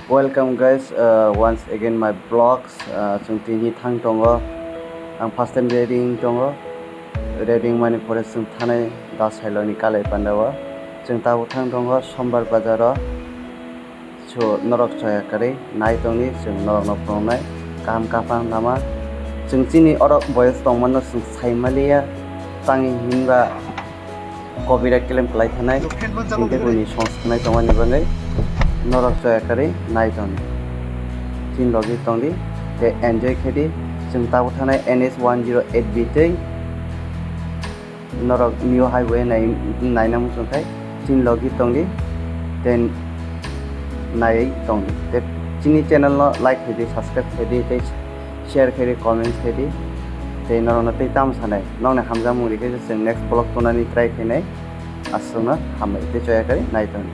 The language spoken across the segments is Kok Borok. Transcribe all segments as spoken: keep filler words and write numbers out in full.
Welcome guys, uh, once again my vlogs. Uh, chwng tini thang tongo. Ang first time ready wng tongo. Ready wngmani pore chwng thanai da Sailokni Kalai Pandao. Chwng tabuk thang tongo Sombar Bazaro. So norok chaya kwrwi nai tongdi, chwng norokno phunuknai kaham kaphang lama. Chwng chini orok boyos tongmano chwng sai maliya, tangwi hinba copyright claim kwlai thanai, hingke buini songs khnai tongmani bagwi norok chaya kwrwi nai tongdi. Chini logi tongdi, tei enjoy khe di. Chwng tabuk thanai N H one zero eight B tei norok new highway nai, naina muchung khai chini logi tongdi, tei naiwi tongdi. Tei chini channel no like khaidi, subscribe khaidi, tei share khaidi, comments khaidi. Tei norokno tei tamo sanai, nokni hamjakmung rikhe chwng next vlog tonani try khainai. Aswkno hambai tei choya kari nai tongdi.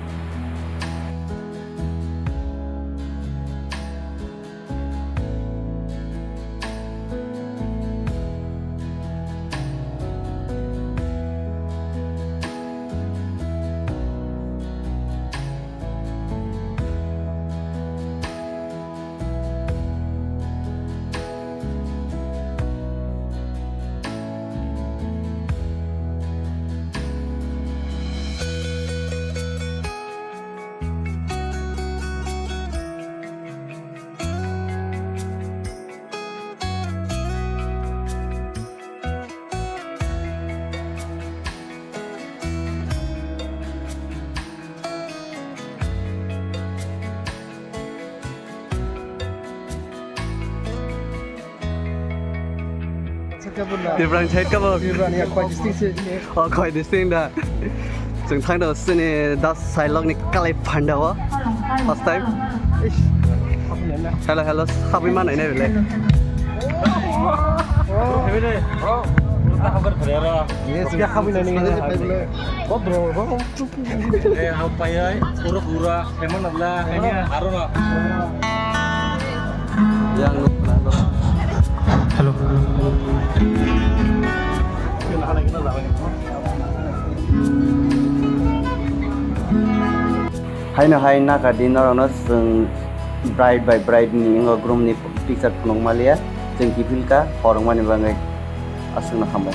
Tiprang side ka bo? Tiprani ya, quite distinct se. Oh, quite distinct da. Chwng thang do sini da Sailokni Kalai Pandao. First time. Hello, hello. Happy man, ini bile. Bro, bro, bro, habis nani. Oh, bro, bro. Eh, apa ya? Pura-pura. Emang nabla. Aro na. Yang. Hello. Haino hai naka di norokno chwng bride bai bride ni wngkha groom ni picture phunuk maliya, chwng kiphil kha khorokmani bagwi. Aswkno hambai.